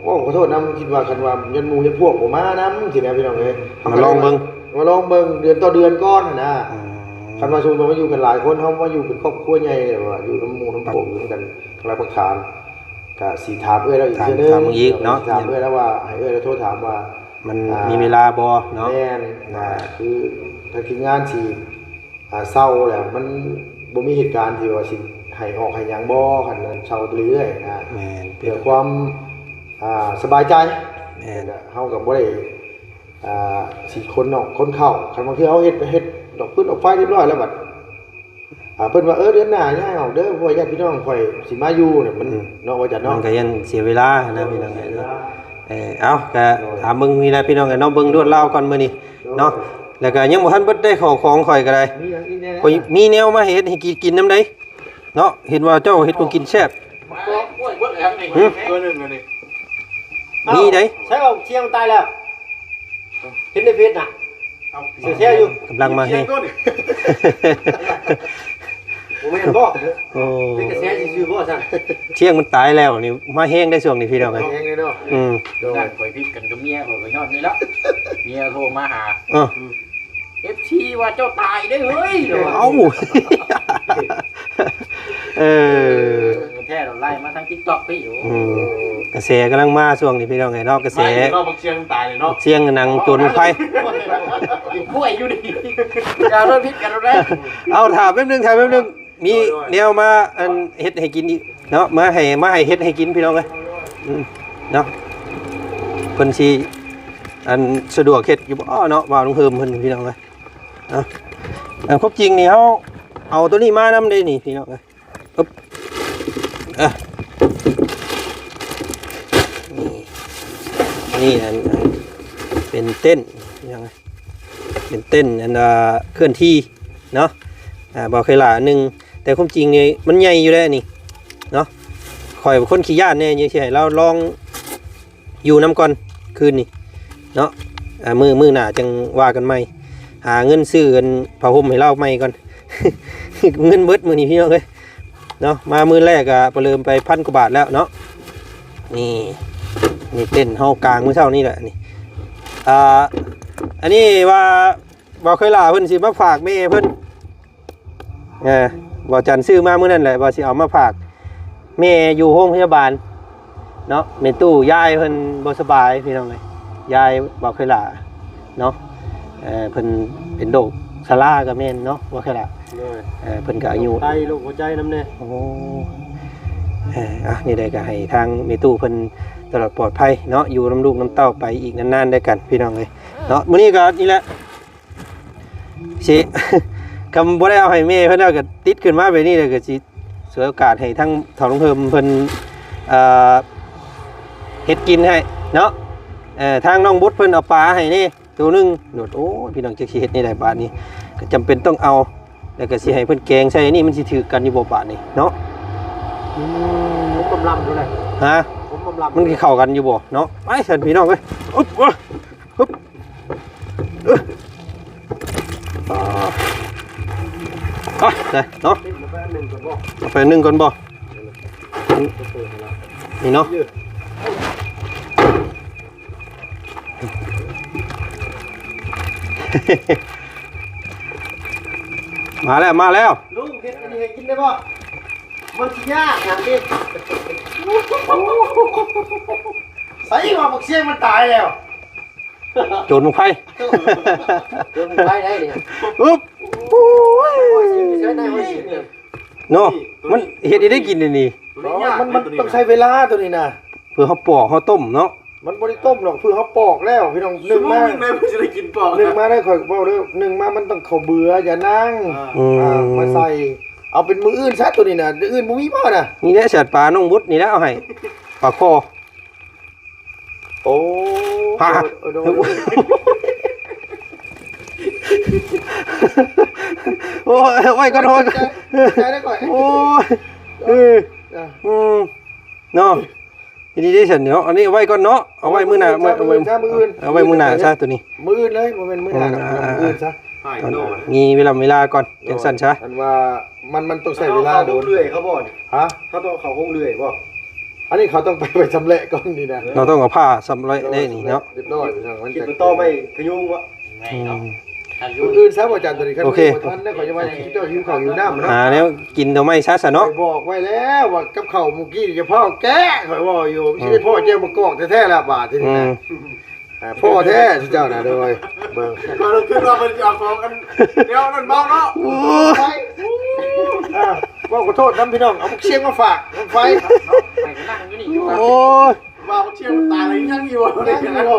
ເວົ້າຂໍໂທດນຳ ຄິດວ່າຄັນວ່າຍາດໝູ່ຍາດພວກບໍ່ມານຳຊີ້ນະ ພີ່ນ້ອງເອີຍ. ມາລອງເບິ່ງ ມາລອງເບິ່ງເດືອນຕໍ່ເດືອນກ່ອນຫັ້ນນະ. ອືມ ຄັນວ່າສົມມຸດວ່າມາຢູ່ກັນຫຼາຍຄົນ ເຮົາມາຢູ່ເປັນຄອບຄົວໃຫຍ່ ວ່າຢູ່ນຳໝູ່ນຳພວກ ຢູ່ນຳກັນ ຫຼັກປະຖານ ກະຊິຖາມເອື້ອຍລາວອີກເທື່ອໜຶ່ງ ຖາມເບິ່ງອີກເນາະ. ຖາມເອື້ອຍລາວວ່າ ໃຫ້ເອື້ອຍລາວໂທຖາມວ່າ ມັນ ອ່າ ມີເວລາບໍ່ເນາະ. ແມ່ນ ອ່າ ຄືທາງທີມງານຊິ ອ່າ ເຊົ່າແລ້ວມັນບໍ່ມີເຫດການທີ່ວ່າຊິໃຫ້ອອກໃຫ້ຫຍັງບໍ່ ຄັນເຊົ່າໄປເລື້ອຍໆນະ. ແມ່ນ ເພື່ອຄວາມ ອ່າ ສະບາຍໃຈ. ແມ່ນ ແລ້ວກະເຮົາກໍບໍ່ໄດ້ ອ່າ ຊິຄົນນອກຄົນເຂົ້າ. ຄັນບາງເທື່ອເຮົາເຮັດ ເຮັດດອກຟືນດອກໄຟຮຽບຮ້ອຍແລ້ວບັດ ອ່າ ເພິ່ນວ່າ ເອີ ເດືອນໜ້າຍ້າຍອອກເດີ ເພາະວ່າຍາດພີ່ນ້ອງຂ້ອຍຊິມາຢູ່ນະ ມັນ ອືມ ເນາະ ວ່າຈັ່ງເນາະ. ມັນກໍຍັງເສຍເວລານະ ໂດຍ ພີ່ນ້ອງເອີຍເນາະ. ເອີ ເອົາ ກໍ ໂດຍ ຖາມເບິ່ງນີ້ແຫຼະ ພີ່ນ້ອງເອີຍເນາະ ເບິ່ງລວດລາວກ່ອນມື້ນີ້ ໂດຍ ເນາະ. ແລ້ວກໍຍັງບໍ່ທັນເບິດໄດ້ເຂົ້າຂອງຂ້ອຍກໍໄດ້ ມີຫຍັງອີກແດ່? ຂ້ອຍມີແນວມາເຮັດໃຫ້ກິນ ກິນນຳໃດເນາະ. ເຫັນວ່າເຈົ້າເຮັດຂອງກິນແຊບ. ໂອ້ຍ ເບິດແລ້ວນີ້ ຫຶ? ຕົວໜຶ່ງອັນນີ້ ມີໃດ? ໃຊ້ອອກ ເຊຍມັນຕາຍແລ້ວ. ເຫັນໃນເຟສນະ ເອົ້າ ເຊຍໆຢູ່ ກຳລັງມາແຮງ ບໍ່ແມ່ນບໍ່? ໂອ້ ເປັນກະແສຊື່ໆບໍ່ຊັ້ນ? ຊຽງມັນຕາຍແລ້ວນີ້ ມາແຮງໄດ້ຊ່ວງນີ້ ພີ່ນ້ອງເອີຍ ມາແຮງເລີຍເນາະ. ອືມ ໂດຍ ຂ້ອຍຜິດກັນກັບເມຍ ຂ້ອຍກໍຍ້ອນນີ້ລະ ເມຍໂທມາຫາ ເອີ ເອັຟຊີ ວ່າເຈົ້າຕາຍເດ້ເຮີ້ຍ ເອົ້າ ເອີ ແທ້ ລາວໄລ່ມາທາງຕິກຕັອກພີ້. ໂອ້ ອືມ ກະແສກຳລັງມາຊ່ວງນີ້ ພີ່ນ້ອງເອີຍເນາະ ກະແສ ມາອີກເນາະ ບັກຊຽງຕາຍເລີຍເນາະ ບັກຊຽງໜັງໂຈນໄຟ ໂອ້ຍ ຢູ່ດີ ຢ່າເລີຍ ຜິດກັນແລ້ວ. ເອົາ ຖ້າແປັບໜຶ່ງ ຖ້າແປັບໜຶ່ງ ມີ ໂດຍໆ ແນວມາ ອັນ ເຮັດໃຫ້ກິນອີກ. ເນາະ ມາໃຫ້ ມາໃຫ້ເຮັດໃຫ້ກິນພີ່ນ້ອງເອີຍ ອືມ ເນາະ ເພິ່ນຊິ ອັນ ສະດວກເຮັດຢູ່ບໍ່ເນາະ ບ່າວລຸງເຮີມເພິ່ນພີ່ນ້ອງເອີຍ ເອົາ ອັນຄວາມຈິງນີ້ເຮົາເອົາໂຕນີ້ມານຳເດ້ນີ້ພີ່ນ້ອງເອີຍ ອຶບ ເອີ ນີ້ ນີ້ ອັນ ອັນ ເປັນເຕັນ ພີ່ນ້ອງເອີຍ ເປັນເຕັນ ອັນວ່າເຄື່ອນທີ່ເນາະ ອ່າ ບໍ່ເຄີຍຫຼາໜຶ່ງ ແຕ່ຄວາມຈິງນີ້ມັນໃຫຍ່ຢູ່ແລ້ວນີ້ເນາະ ຂ້ອຍເປັນຄົນຂີ້ຢ້ານແດ່ ຍັງຊິໃຫ້ລາວລອງຢູ່ນຳກ່ອນຄືນນີ້ເນາະ ອ່າ ມື້ ມື້ໜ້າຈັ່ງວ່າກັນໃໝ່ ຫາເງິນຊື້ອັນຜ້າຫົ່ມໃຫ້ລາວໃໝ່ກ່ອນ ເງິນເບິດມື້ນີ້ພີ່ນ້ອງເອີຍ ເນາະ ມາມື້ແລກກະປະເລີມໄປພັນກວ່າບາດແລ້ວເນາະ ນີ້ ນີ້ເຕັນເຮົາກາງມື້ເຊົ້ານີ້ແຫຼະນີ້ ອ່າ ອັນນີ້ວ່າ ບ່າວເຄີຍຫຼ້າເພິ່ນຊິມາຝາກແມ່ເພິ່ນ ເອີ ບ່າວຈັນຊື້ມາມື້ນັ້ນແຫຼະ ວ່າຊິເອົາມາຝາກແມ່ຢູ່ໂຮງພະຍາບານເນາະ ແມ່ຕູ້ ຍາຍເພິ່ນບໍ່ສະບາຍພີ່ນ້ອງເອີຍ ຍາຍບ່າວເຄີຍຫຼ້າ ເນາະ ເອີ ເພິ່ນເປັນໂລກຊະລາກໍແມ່ນເນາະ ບໍ່ແຄ່ລະ ໂດຍ ເອີ ເພິ່ນກໍອາຍຸ ໂລກໄຕ ໂລກຫົວໃຈນຳແດ່ ໂອ້ ເອີ ອ່ະ ນີ້ໄດ້ກໍໃຫ້ທາງແມ່ຕູ້ເພິ່ນຕະຫຼອດປອດໄພເນາະ ຢູ່ນຳລູກນຳເຕົ້າໄປອີກນານໆ ແດ່ກັນ ພີ່ນ້ອງເອີຍ ເນາະ ມື້ນີ້ກໍນີ້ແຫຼະ ຊິ ຄຳບໍ່ໄດ້ເອົາໃຫ້ແມ່ເພິ່ນແລ້ວ ກໍຕິດຂຶ້ນມາແບບນີ້ແລ້ວ ກໍຊິ ສວຍໂອກາດໃຫ້ທາງເຖົ້າລຸງເຮີມເພິ່ນ ເອີ ເຮັດກິນໃຫ້ເນາະ ເອີ ທາງນ້ອງບຸດເພິ່ນເອົາປາໃຫ້ແດ່ໂຕໜຶ່ງໂດດ ໂອ້ຍ ພີ່ນ້ອງ ຈັກຊິເຮັດແນວໃດບາດນີ້ ກໍຈຳເປັນຕ້ອງເອົາ ແລ້ວກໍຊິໃຫ້ເພິ່ນແກງໃສ່ນີ້ ມັນຊິຖືກກັນຢູ່ບໍ່ບາດນີ້ເນາະ ອືມ ຜົມບຳລຳຢູ່ແຫຼະ ຮະ ຜົມບຳລຳ ມັນຊິເຂົ້າກັນຢູ່ບໍ່ເນາະ ໄປຊັ້ນ ພີ່ນ້ອງເອີຍ ອຶບ ອຶບ ອາ ໄປເນາະ ເອົາໄປອັນໜຶ່ງກ່ອນບໍ່ ນີ້ເນາະ ມາແລ້ວ ມາແລ້ວ ລຸງເຮັດອັນນີ້ໃຫ້ກິນໄດ້ບໍ່ ມັນຊິຍາກຫຍັງຕິ ໃສ່ວ່າບັກຊຽງມັນຕາຍແລ້ວ ໂຈນບັ້ງໄຟ ໂຈນບັ້ງໄຟໄດ້ນີ້ ອຶບ ໂອ້ຍ ໂອ້ຍ ໃຊ້ໄດ້ບໍ່ ເນາະ ມັນເຮັດໃຫ້ໄດ້ກິນນີ້ ມັນ ມັນ ມັນຕ້ອງໃຊ້ເວລາໂຕນີ້ນະ ເພື່ອເຮົາປອກເຮົາຕົ້ມເນາະ ມັນບໍ່ໄດ້ຕົ້ມດອກ ເພື່ອເຮົາປອກແລ້ວ ພີ່ນ້ອງ ໜຶ່ງມາ ຊົ່ວໂມງໜຶ່ງເລີຍ ເພື່ອຊິໄດ້ກິນປອກ ໜຶ່ງມາໄດ້ ຂ້ອຍເວົ້າເດີ ໜຶ່ງມາມັນຕ້ອງເຂົ້າເບືອ ຢານາງ ອ່າ ອືມ ອ່າ ມາໃສ່ ເອົາເປັນມື້ອື່ນຊະໂຕນີ້ນະ ມື້ອື່ນບໍ່ມີບໍ່ນະ ນີ້ແຫຼະ ສາດປານ້ອງບຸດນີ້ແຫຼະ ເອົາໃຫ້ ປາຄໍ ໂອ້ ພາ ໂດຍ ໂດຍ ໂດຍ ໂອ້ຍ ໄວ້ກ່ອນ ໄວ້ກ່ອນ ໃຈ ໃຈໄດ້ກ່ອນ ໂອ້ຍ ເອີ ອ່າ ອືມ ເນາະ ດີໆ ຊັ້ນເນາະ ອັນນີ້ເອົາໄວ້ກ່ອນເນາະ ເອົາໄວ້ມື້ໜ້າ ມື້ອື່ນຊະ ມື້ອື່ນ ເອົາໄວ້ມື້ໜ້າຊະໂຕນີ້ ມື້ອື່ນເລີຍ ບໍ່ແມ່ນມື້ໜ້າດອກ ອືມ ມື້ອື່ນຊະ ມີເວລາ ເວລາກ່ອນ ຈັ່ງຊັ້ນຊະ ອັນວ່າ ມັນ ມັນຕ້ອງໃຊ້ເວລາໂດນ ເຮົາເອົາເຂົ້າໂຮງເລື່ອຍເຂົາບໍ່ນີ້ ຮະ ເຮົາຕ້ອງເອົາເຂົ້າໂຮງເລື່ອຍບໍ່ ອັນນີ້ເຂົາຕ້ອງໄປ ໄປຊຳແຫຼະກ່ອນນີ້ນະ ເຮົາຕ້ອງເອົາຜ້າຊຳແຫຼະໄດ້ນີ້ເນາະ ຮຽບຮ້ອຍ ມັນ ກິນ ຈະ ຕໍ່ໄມ້ຂະຍຸງວະ ອືມ ມື້ອື່ນຊະ ອາຈານ ໂຕນີ້ ຄັນ ໂອເຄ ບໍ່ທັນໄດ້ ຂ້ອຍຈະວ່າເຈົ້າຫິວເຂົ້າຫິວນ້ຳເນາະ ຫາແນວກິນຕໍ່ໄມ້ຊະ ຊະເນາະ ຂ້ອຍບອກໄວ້ແລ້ວວ່າ ກັບເຂົ້າມື້ກີ້ຢ່າຟ້າວແກະ ຂ້ອຍເວົ້າຢູ່ ມັນຊິໄດ້ພໍ້ແຈ່ວໝາກກອກແທ້ໆລະ ບາດທີນີ້ນະ ອືມ ອ່າ ພໍ້ແທ້ເຈົ້ານະ ໂດຍ ເບິ່ງ ຂ້ອຍຄິດວ່າເພິ່ນຈະເອົາຂອງອັນແນວນັ້ນມາເນາະ ໂອ້ຍ ອ່າ ເວົ້າຂໍໂທດນຳພີ່ນ້ອງ ເອົາບັກຊຽງມາຝາກ ບັ້ງໄຟ ໂອ້ຍ ວ່າບັກຊຽງມັນຕາຍແລ້ວຍັງຢູ່ບໍ່ ຍັງຢູ່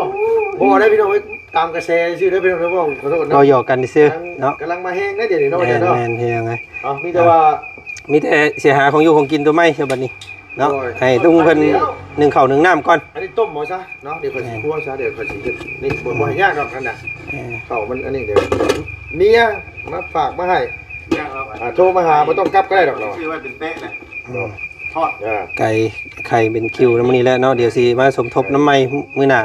ບໍ່ໄດ້ພີ່ນ້ອງເອີຍ ຕາມກະແສຊື່ເດີພີ່ນ້ອງເດີ ເວົ້າຂໍໂທດນຳ ເວົ້າຫຍອກກັນຊື່ເນາະ ກຳລັງມາແຮງເດ້ດຽວນີ້ເນາະ ແມ່ນ ອາຈານເນາະ ແມ່ນ ເຮັດຫຍັງໄງ ເອົ້າ ມີແຕ່ວ່າ ອ່າ ມີແຕ່ຊິຫາຂອງຢູ່ຂອງກິນຕົວໃໝ່ຊະບັດນີ້ ເນາະ ໂອ້ຍ ໃຫ້ລຸງເພິ່ນໜຶ້ງເຂົ້າໜຶ້ງນ້ຳກ່ອນ ອັນນີ້ຕົ້ມເອົາຊະເນາະ ດຽວຂ້ອຍຊິ ອືມ ຂົ້ວຊະ ດຽວຂ້ອຍຊິເຮັດນີ້ ບໍ່ ບໍ່ໃຫ້ຍາກດອກຫັ້ນນະ ເອີ ເຂົ້າມັນອັນນີ້ ດຽວເມຍມາຝາກມາໃຫ້ ຍາກແລ້ວ ອ່າ ໂທມາຫາ ບໍ່ຕ້ອງກັບກໍໄດ້ດອກເນາະ ຊື້ໄວ້ເປັນແປະແຫຼະ ອືມ ທອດ ເອີ ໄກ່ໄຂ່ເປັນຄິວນຳມື້ນີ້ແຫຼະເນາະ ດຽວຊິມາສົມທົບນຳໃໝ່ມື້ໜ້າ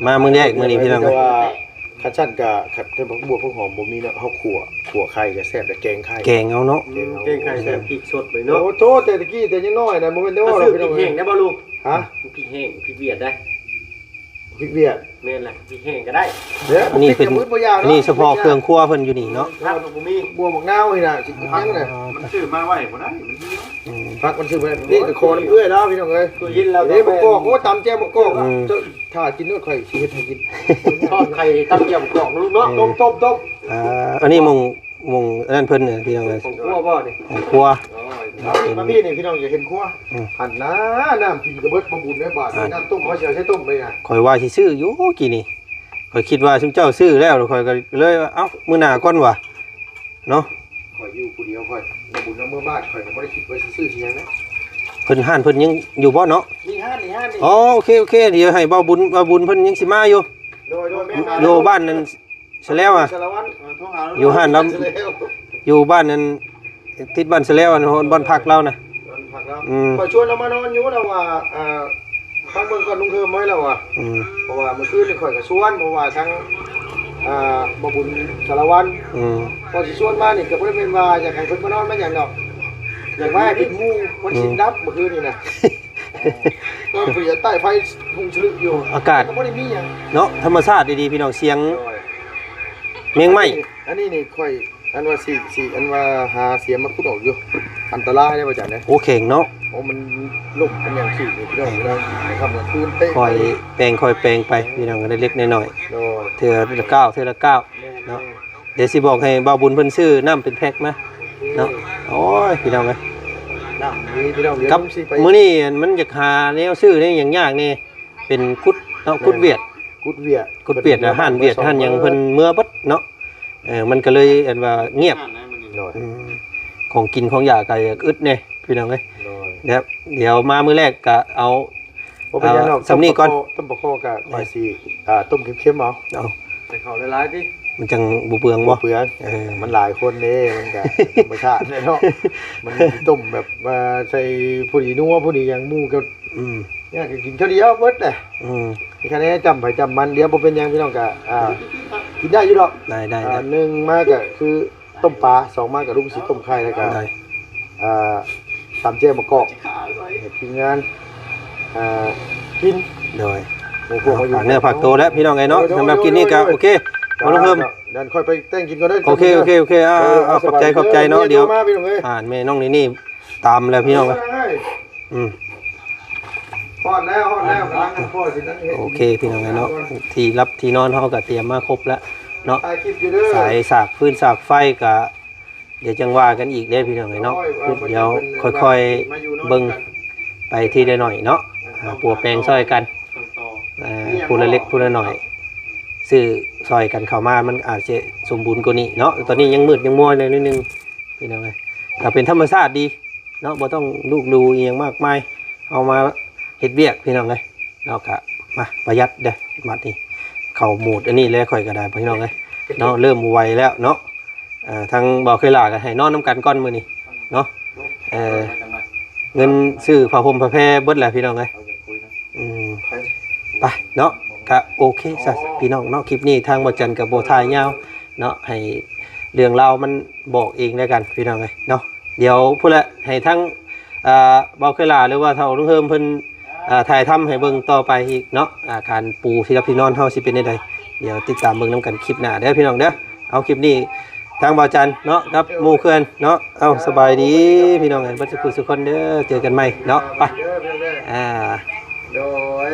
ມາມື້ແລກມື້ນີ້ພີ່ນ້ອງ ແຕ່ວ່າ ຄັນຊັ້ນກະ ຄັນແຕ່ຜັກບົວຜັກຫອມບໍ່ມີເນາະ ເຮົາຂົ້ວ ຂົ້ວໄຂ່ກະແຊບ ແລະແກງໄຂ່ ແກງເອົາເນາະ ອືມ ແກງໄຂ່ແຊບ ອືມ ພລິກສົດໄປເນາະ ໂອ້ໂທ ແຕ່ຕະກີ້ແຕ່ຍັງນ້ອຍນະ ບໍ່ແມ່ນແຕ່ວ່າ ຊື້ ພີ່ນ້ອງ ພລິກແຫ້ງໄດ້ບໍ່ລຸງ ຮະ ພລິກແຫ້ງ ພລິກຫວຽດໄດ້ ພລິກຫວຽດ ແມ່ນແຫຼະ ພລິກແຫ້ງກະໄດ້ ເດ້ ອັນນີ້ເພິ່ນ ບໍ່ຢາກ ອັນນີ້ສະເພາະເຄື່ອງຄົວເພິ່ນຢູ່ນີ້ເນາະ ຜັກບໍ່ມີ ບົວບັກນາວນີ້ນະ ຊິກິນຫຍັງນະ ອ່າ ມັນຊື້ມາໄວ້ບໍ່ໄດ້ ມັນມີ ອືມ ຜັກມັນຊື້ບໍ່ໄດ້ ນີ້ກະຂໍນຳເອື້ອຍລາວພີ່ນ້ອງເອີຍ ຕູ້ເຢັນລາວ ນີ້ບັກກອກ ໂອ້ ຕຳແຈ່ວບັກກອກ ອືມ ເຈົ້າ ຖ້າກິນໂລດ ຂ້ອຍຊິເຮັດໃຫ້ກິນ ທອດໄຂ່ຕຳແຈ່ວກອກລູກເນາະ ອືມ ຕົ້ມໆໆ ອ່າ ອັນນີ້ໝ່ອງ ມຸງອັນນັ້ນເພິ່ນນີ້ພີ່ນ້ອງເອີຍ ຂອງຄົວບໍ່ນີ້? ຂອງຄົວ ໂອ້ຍ ມາພີ່ນີ້ພີ່ນ້ອງ ຢາກເຫັນຄົວ ອືມ ຫັ້ນນະ ນ້ຳກິນກະເບິດ ບໍ່ບຸນໄດ້ບາດນີ້ ອ່າ ນ້ຳຕົ້ມເຂົາຊິເອົາໃສ່ຕົ້ມໄປນະ ຂ້ອຍວ່າຊິຊື້ຢູ່ກີ້ນີ້ ຂ້ອຍຄິດວ່າຊຸມເຈົ້າຊື້ແລ້ວ ຂ້ອຍກໍເລີຍວ່າ ເອົ້າ ມື້ໜ້າກ່ອນວ່າເນາະ ຂ້ອຍຢູ່ຜູ້ດຽວ ຂ້ອຍບໍ່ບຸນເອົາເມືອບ້ານ ຂ້ອຍກໍບໍ່ໄດ້ຄິດວ່າຊິຊື້ຊິຫຍັງນະ ເພິ່ນ ຮ້ານເພິ່ນຍັງຢູ່ບໍ່ເນາະ? ມີຮ້ານ ມີຮ້ານນີ້ ອໍ ໂອເຄ ໂອເຄ ດຽວໃຫ້ບ່າວບຸນ ບ່າວບຸນເພິ່ນຍັງຊິມາຢູ່ ໂດຍ ໂດຍ ແມ່ນ ຢູ່ບ້ານນັ້ນ ສະແລ້ວອະ ສາລະວັນ ເອີ ໂທຫາ ຢູ່ຮ້ານລາວ ສະແລ້ວ ຢູ່ບ້ານນັ້ນ ຕິດບ້ານສະແລ້ວ ອັນບ່ອນພັກລາວນະ ບ່ອນພັກລາວ ອືມ ຂ້ອຍຊວນລາວມານອນຢູ່ ລາວວ່າ ອ່າ ຟັງເບິ່ງກ່ອນລຸງເທີມໄວ້ ລາວວ່າ ອືມ ເພາະວ່າມື້ຄືນນີ້ຂ້ອຍກໍຊວນ ເພາະວ່າທັງ ອ່າ ບ່າວບຸນສາລະວັນ ອືມ ຂ້ອຍຊິຊວນມານີ້ ກໍບໍ່ໄດ້ແມ່ນວ່າຢາກໃຫ້ເພິ່ນມານອນມາຫຍັງດອກ ຢາກມາໃຫ້ເປັນໝູ່ ມັນ ອືມ ສິນດັບມື້ຄືນນີ້ນະ. ເອີ ເພິ່ນກໍໃຕ້ໄຟຮຸ່ງຊະລຶຢູ່ ອາກາດ ກໍບໍ່ໄດ້ມີຫຍັງເນາະ ທຳມະຊາດດີໆ ພີ່ນ້ອງ ສຽງ ໂດຍ ແມງໄມ້ ອັນນີ້ ອັນນີ້ນີ້ຂ້ອຍ ອັນວ່າຊິ ຊິ ອັນວ່າຫາສຽມມາຂຸດອອກຢູ່ ອັນຕະລາຍເດ້ ພະອາຈານເດ້ ໂອ້ ແຂງເນາະ ໂອ້ ມັນລົ້ມເປັນຫຍັງຊິນີ້ ພີ່ນ້ອງ ເອີ ເວລາຄ່ຳກາງຄືນເຕະ ຄ່ອຍແປງ ຄ່ອຍແປງໄປ ພີ່ນ້ອງ ເລັກໆ ນ້ອຍໆ ໂດຍ ເທື່ອລະກ້າວ ເທື່ອລະກ້າວ ແມ່ນ ເນາະ ແມ່ນ ດຽວຊິບອກໃຫ້ບ່າວບຸນເພິ່ນຊື້ນ້ຳເປັນແພັກມາເນາະ ໂອ້ຍ ພີ່ນ້ອງເອີຍ ນ້ຳມີພີ່ນ້ອງ ດຽວ ກັບ ຊິໄປ ມື້ນີ້ມັນຢາກຫາແນວຊື້ແນວຫຍັງຍາກແດ່ ເປັນກຸດເນາະ ແມ່ນ ກຸດຫວຽດ ກຸດຫວຽດ ກຸດຫວຽດ ເພິ່ນ ຮ້ານຫວຽດ ຮ້ານຫຍັງເພິ່ນເມືອເບິດເນາະ ເອີ ມັນກໍເລີຍ ອັນວ່າງຽບ ໂດຍ ອືມ ຂອງກິນຂອງຢາກກໍຢາກອຶດແດ່ ພີ່ນ້ອງເອີຍ ໂດຍ ແລ້ວດຽວມາມື້ແລກກໍເອົາ ບໍ່ເປັນຫຍັງດອກ ເອົາ ສ່ຳນີ້ກ່ອນ ຕົ້ມປາຄໍ່ ຕົ້ມປາຄໍ່ກໍຂ້ອຍຊິ ອ່າ ຕົ້ມເຄັມໆ ເອົາ ເອົາ ໃສ່ເຂົ້າຫຼາຍໆຕິ ມັນຈັ່ງບໍ່ເປືອງບໍ່? ບໍ່ເປືອງ ເອີ ມັນຫຼາຍຄົນເດ້ ມັນກໍທຳມະຊາດແຫຼະເນາະ ມັນຊິຕົ້ມແບບວ່າໃສ່ຜູ້ນີ້ນົວຜູ້ນີ້ຫຍັງ ໝູ່ກໍ ອືມ ຍາກກໍກິນເທື່ອດຽວເບິດແຫຼະ ອືມ ມີຄະແນນຈຳໃຜຈຳມັນ ດຽວບໍ່ເປັນຫຍັງ ພີ່ນ້ອງກໍ ອ່າ ກິນໄດ້ຢູ່ດອກ ໄດ້ໆໆ ອ່າ ໜຶ່ງມາກໍຄື ຕົ້ມປາ ສອງມາກະລຸງຊິຕົ້ມໄຂ່ ແລ້ວກະ ໄດ້ ອ່າ ຕຳແຈ່ວໝາກກອກ ໃຫ້ທີມງານ ອ່າ ກິນ ໂດຍ ໝູ່ພວກມາຢູ່ ຝາກເນື້ອຝາກໂຕແລ້ວພີ່ນ້ອງເອີຍເນາະ ໂດຍ ສຳລັບກິນນີ້ກະ ໂດຍ ໂອເຄ ໂດຍ ບໍ່ລົງເພີ່ມ ດຽວຂ້ອຍໄປແຕ່ງກິນກ່ອນເດີ ໂອເຄ ໂອເຄ ໂອເຄ ອ່າ ອ່າ ຂອບໃຈ ຂອບໃຈເນາະ ດຽວ ດຽວມາພີ່ນ້ອງເອີຍ ອ່າ ແມ່ນ້ອງນີ້ນີ້ຕຳແລ້ວພີ່ນ້ອງເອີຍ ອືມ ຮອດແລ້ວ ຮອດແລ້ວ ກຳລັງ ພໍ່ຊິນັ່ງເຮັດ ໂອເຄ ພີ່ນ້ອງເອີຍເນາະ ທີ່ລັບທີ່ນອນເຮົາກໍຕຽມມາຄົບແລ້ວເນາະ ຖ່າຍຄລິບຢູ່ເດີ ສາຍສາກຟືນສາກໄຟກໍ ດຽວຈັ່ງວ່າກັນອີກເດ້ພີ່ນ້ອງເອີຍເນາະ ໂອ້ຍ ດຽວຄ່ອຍໆເບິ່ງໄປທີລະໜ້ອຍເນາະ ອ່າ ປົວແປງຊ່ອຍກັນ ອ່າ ຜູ້ລະເລັກຜູ້ລະໜ້ອຍ ຊື້ຊ່ອຍກັນເຂົ້າມາ ມັນອາດຈະສົມບູນກວ່ານີ້ເນາະ ຕອນນີ້ຍັງມືດຍັງມົວໜ້ອຍໜຶ່ງພີ່ນ້ອງເອີຍ ກໍເປັນທຳມະຊາດດີເນາະ ບໍ່ຕ້ອງລຸກຫຼູອີ່ຫຍັງມາກມາຍ ເຮົາມາເຮັດວຽກພີ່ນ້ອງເອີຍ ເນາະ ກະມາປະຢັດເດີ ບັດນີ້ເຂົ້າໂໝດອັນນີ້ແລ້ວ ຂ້ອຍກໍໄດ້ພີ່ນ້ອງເອີຍເນາະ ເລີ່ມບໍ່ໄຫວແລ້ວເນາະ ເອີ ທາງບ່າວເຄີຍຫຼ້າກໍໃຫ້ນອນນຳກັນກ່ອນມື້ນີ້ເນາະ ເອີ ເງິນຊື້ຜ້າຫົ່ມຜ້າແພເບິດແລ້ວພີ່ນ້ອງເອີຍ ອືມ ໄປເນາະ ກະໂອເຄຊະພີ່ນ້ອງເນາະ ຄລິບນີ້ທາງບ່າວຈັນກໍບໍ່ຖ່າຍຍາວເນາະ ໃຫ້ເລື່ອງລາວມັນບອກເອງແລ້ວກັນພີ່ນ້ອງເອີຍເນາະ ດຽວພຸ້ນແຫຼະ ໃຫ້ທາງ ອ່າ ບ່າວເຄີຍຫຼ້າ ຫຼືວ່າເຖົ້າລຸງເຮີມເພິ່ນ ອ່າ ຖ່າຍທຳໃຫ້ເບິ່ງຕໍ່ໄປອີກເນາະ ອ່າ ການປູທີ່ຫຼັບທີ່ນອນເຮົາຊິເປັນແນວໃດ ດຽວຕິດຕາມເບິ່ງນຳກັນຄລິບໜ້າເດີພີ່ນ້ອງເດີ ເອົາ ຄລິບນີ້ທາງບ່າວຈັນເນາະ ກັບໝູ່ເພື່ອນເນາະ ເອົາ ສະບາຍດີພີ່ນ້ອງເອີຍ ເບິດສູ່ຜູ້ສູ່ຄົນເດີ ເຈີກັນໃໝ່ເນາະ ໄປ ອ່າ ໂດຍ